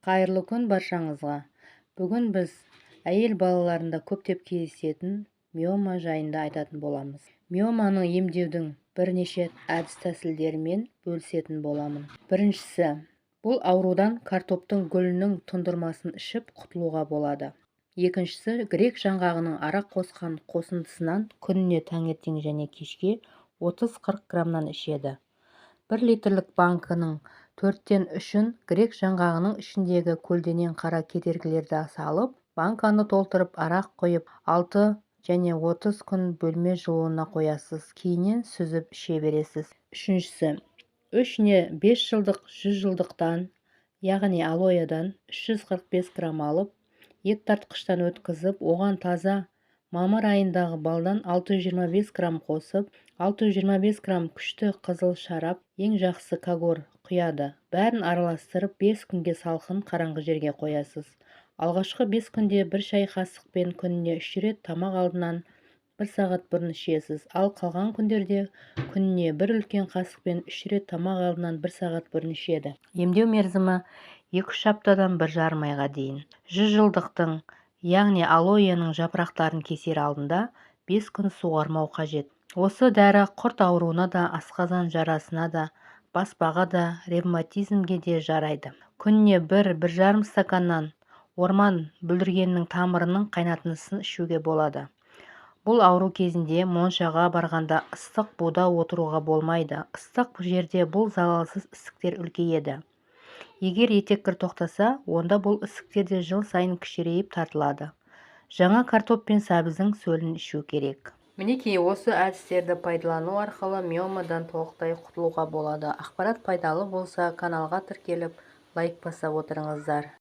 Қайырлы күн баршаңызға! Бүгін біз әйел балаларында көптеп кездесетін миома жайында айтатын боламыз. Миоманы емдеудің бірнеше әдіс-тәсілдерімен бөлісетін боламын. Біріншісі, бұл аурудан картоптың гүлінің тұндырмасын ішіп құтылуға болады. Екіншісі, грек жаңғағының арақ қосқан қосындысынан күніне таңертең және кешке 30-40 граммнан ішеді. 1 литрлік банкінің 3/4-ін грек жаңғағының ішіндегі көлденең қара кедергілерді салып, банканы толтырып арақ құйып, 6 және 30 күн бөлме жылуына қоясыз, кейіннен сүзіп іше бересіз. Үшіншісі, 3 не 5 жылдық 100 жылдықтан, яғни алоядан 345 грамм алып, ет тартқыштан өткізіп, оған таза мамыр айындағы балдан 625 грамм қосып, 625 грамм күшті қызыл шарап, ең жақсы кагор құяды. Бәрін араластырып, 5 күнге салқын қараңғы жерге қоясыз. Алғашқы 5 күнде бір шай қасықпен күніне 3 рет тамақ алдынан 1 сағат бұрын ішесіз, ал қалған күндерде күніне бір үлкен қасықпен 3 рет тамақ алдынан 1 сағат бұрын ішеді. Емдеу мерзімі 2-3 аптадан 1,5 айға дейін. 100 жылдықтың, яғни алоэның жапырақтарын кесер алдында 5 күн суғармау қажет. Осы дәрі құрт ауруына да, асқазан жарасына да, баспаға да, ревматизмге де жарайды. Күніне 1-1,5 стаканнан орман бүлдіргенінің тамырының қайнатындысын ішуге болады. Бұл ауру кезінде моншаға барғанда ыстық буда отыруға болмайды. Ыстық жерде бұл залалсыз ісіктер үлкейеді. Егер етеккір тоқтаса, онда бұл ісіктер де жыл сайын кішірейіп тартылады. Жаңа картоп пен сәбіздің сөлін ішу керек. Мінекей, осы әдістерді пайдалану арқылы миомадан толықтай құтылуға болады. Ақпарат пайдалы болса, каналға тіркеліп, лайк баса отырыңыздар.